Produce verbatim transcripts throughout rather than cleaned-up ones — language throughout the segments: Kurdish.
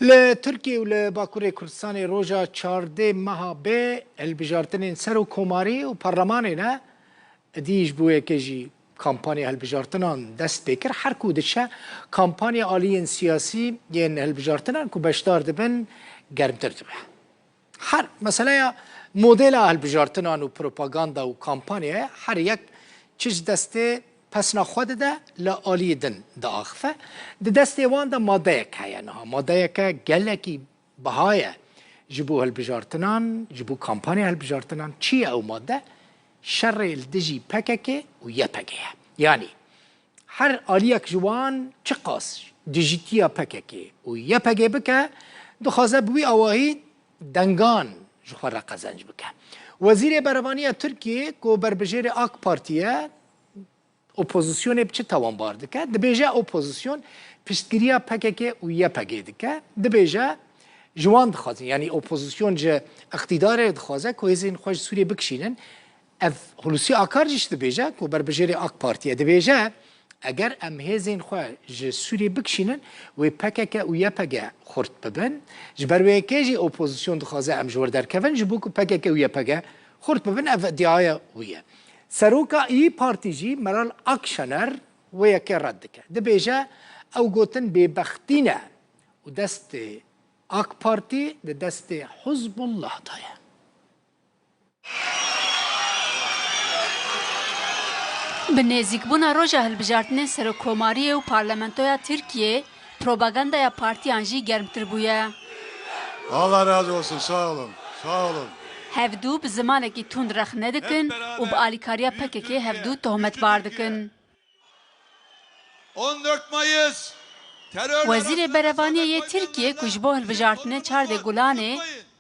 Li Tirkiye û li Bakurê Kurdistanê roja çardê meha bê hilbijartinên ser û komarî û parlemanê ne. Dî ji bo yekê jî kampanya hilbijartinan dest pê kir. Her ku diçe kampanya aliyên siyasî yên hilbijartinan ku beşdar dibin germtir dibe. Her meseleya modela hilbijartinan û propaganda û kampanyaya her yek çi ji destê pesna xwe dide, li aliyê din diaxife. Di destê wan de madeyek heye niha. Madeyeke gelekî biha ye ji bo hilbijartinan, ji bo kampanya hilbijartinan. Çi ye ew made? Şerê li dijî P K K û Y P G ye. Yanî, her aliyek ji wan çiqas dijîtiya P K K û Y P G bike, dixwaze bi wî awahî dengan ji xwe re qezenc bike. Wezîrê Berevaniya Tirkiyê ku berbijêrê AK Partî ye, opozisyonê bi çi tawanbar dike? Dibêje opozisyon piştgiriya P K K û Y P G dike. Dibêje ji wan dixwazin, yanî opozisyon ji îqtîdarê dixwaze ku hêzên xwe ji Sûriyê bikişînin. Ev Hulusi Akar jî dibêje ku berbijêrê AK Partî ye. Dibêje, eger em hêzên xwe ji Sûriyê bikişînin, wê P K K û Y P G xurt bibin. Ji ber wê yekê jî opozisyon dixwaze em ji wir derkevin, ji bo ku P K K û Y P G xurt bibin. Ev îdiaya wî ye. Seroka İYİ Partî jî Meral Akşener wê yekê red dike. Dibêje, ew gotin bêbextî ne û destê AK Partî di destê Hizbullah de ye. Bi nêzîkbûna roja hilbijartinên serokkomariyê û parlamentoya Tirkiyê, propagandaya partiyan jî germtir bûye. Allah razı olsun, sağ olun, sağ olun. Hevdû bi zimanekî tund rexne dikin û bi alîkariya P K K hevdû tohmetbar dikin. Wezîrê Berevaniyê yê Tirkiyê ku ji bo hilbijartinê çardê Gulanê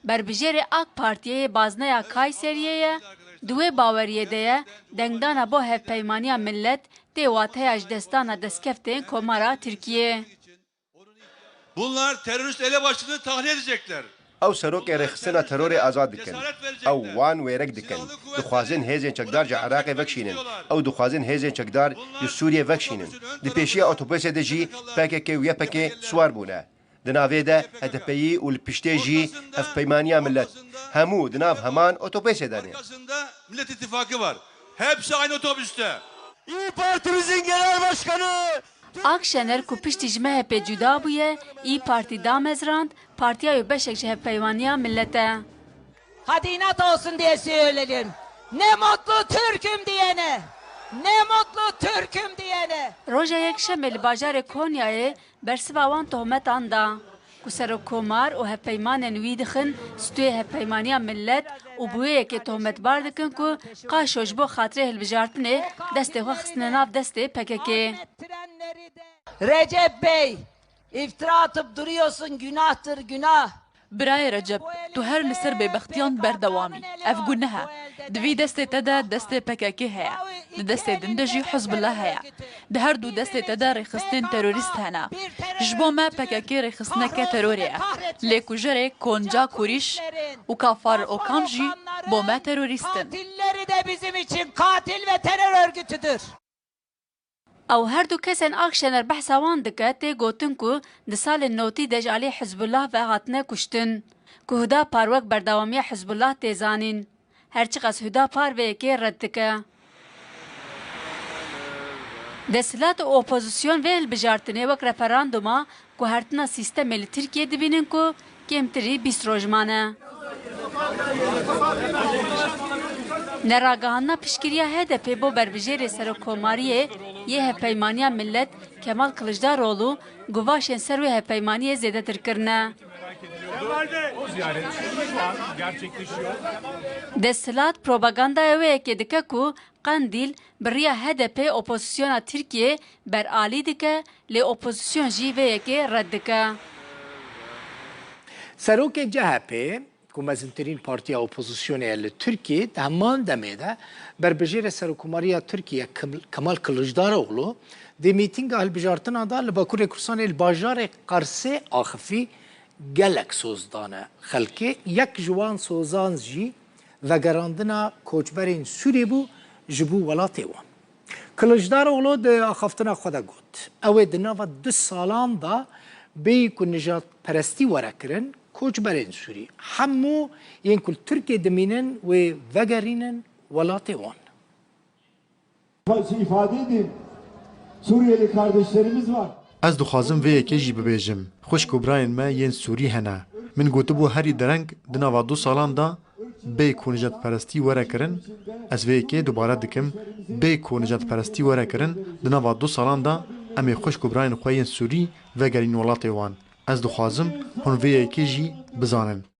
berbijêrê AK Partiyê yê bazneya Kayseriyê ye, di wê baweriyê de ye, dengdana bo hevpeymaniya millet tê wateya ji destdana destkeftên Komara Tirkiyê. Bunlar terörist elebaşını tahliye edecekler. Ew serokê rêxistina terorê azad dikin. Ew wan wêrek dikin. Dixwazin hêzên çekdar ji Iraqê vekişînin. Ew dixwazin hêzên çekdar ji Sûriyê vekişînin. Di pêşiya otobusê de jî P K K û Y P G siwar bûne. Di navê de H D P'yî û li piştê jî Hevpeymaniya Millet. Hemû di nav heman otobusê de ne. Arkasında Millet İttifakı var. Hepsi aynı otobüste. İYİ Partimizin Genel Başkanı Akşener ku piştî ji M H P cuda bûye, İYİ Partî damezrand, partiya wê beşek ji Hevpeymaniya Millet e. Hadi inat olsun diye söyledim. Ne mutlu Türk'üm diyene. Ne mutlu Türk'üm diyene. Roja Yekşemê li bajarê Konyayê bersiva wan tohmetan da. Ku serokkomar û hevpeymanên wî dixin stûyê Hevpeymaniya Millet û bi wê yekê tohmetbar dikin ku qaşo ji bo xatirê hilbijartinê destê xwe xistine nav destê P K K. Recep Bey, iftira atıp duruyorsun, günahtır, günah. Birayê Recep, tu her li ser bêbextiyan berdewam î. Ev guneh e. Di vî destê te de destê P K K heye. Di destê din de jî Hizbullah heye. Di her du destê te de rêxistinên terorîst hene. Ji bo me P K K rêxistineke terorê ye. Lêkujerê Konca Kurîş û Kafar Okan jî bo me terorîst in. Katilleri de bizim için katil ve terör örgütüdür. Ew her du kesên Akşener behsa wan dike, tê gotin ku di salên notî de ji alî Hizbullah ve hatine kuştin, ku Hudapar wek berdewamiya Hizbullah tê zanîn. Her çiqas Hudapar vê yekê red dike. Desthilat û opozîsyon vê hilbijartinê wek referanduma guhertina sîstemê li Tirkiyê dibînin ku kêmtirî bîst roj mane. Neragihandina piştgiriya H D P bo berbijêrê serokkomariyê yê Hevpeymaniya Millet Kemal Kılıçdaroğlu guvaşên ser wê hevpeymaniyê zêdetir kirine. Desthilat propagandaya wê yekê dike ku Qendîl bi riya H D P opozîsyona Tirkiyê beralî dike, lê opozîsyon jî vê yekê red dike. Serokê C H P, ku mezintirîn partiya opozîsyonê ye li Tirkiyê, di heman demê de berbijêrê Serokkomariya Tirkiyê Kim-, Kemal Kiliçdaroglu di mîtînga hilbijartina de li Bakurê Kurdistanê li bajarê Qarsê axifî gelek soz dane xelkê. Yek ji wan sozan jî vegerandina koçberên Sûrî bû ji bo welatê wan. Kiliçdaroglu di axaftina xwe de got, ew ê di nava du salan de Bêyî ku nijadperestî were kirin, koçberên Sûrî, hemû yên ku li Tirkiyê dimînin, wê vegerînin welatê wan. Ifade edeyim. Suriyeli kardeşlerimiz var. Ez dixwazim vê yekê jî bibêjim. Xwişk û birayên me yên Sûrî hene. Min gotibû herî dereng di nava du salan de bê ku nijadperestî were kirin, ez vê yekê dubare dikim, bê ku nijadperestî were kirin, di nava du salan de em ê xwişk û birayên xwe yên Sûrî vegerîn welatê wan. Ez dixwazim hûn vê yekê jî bizanin.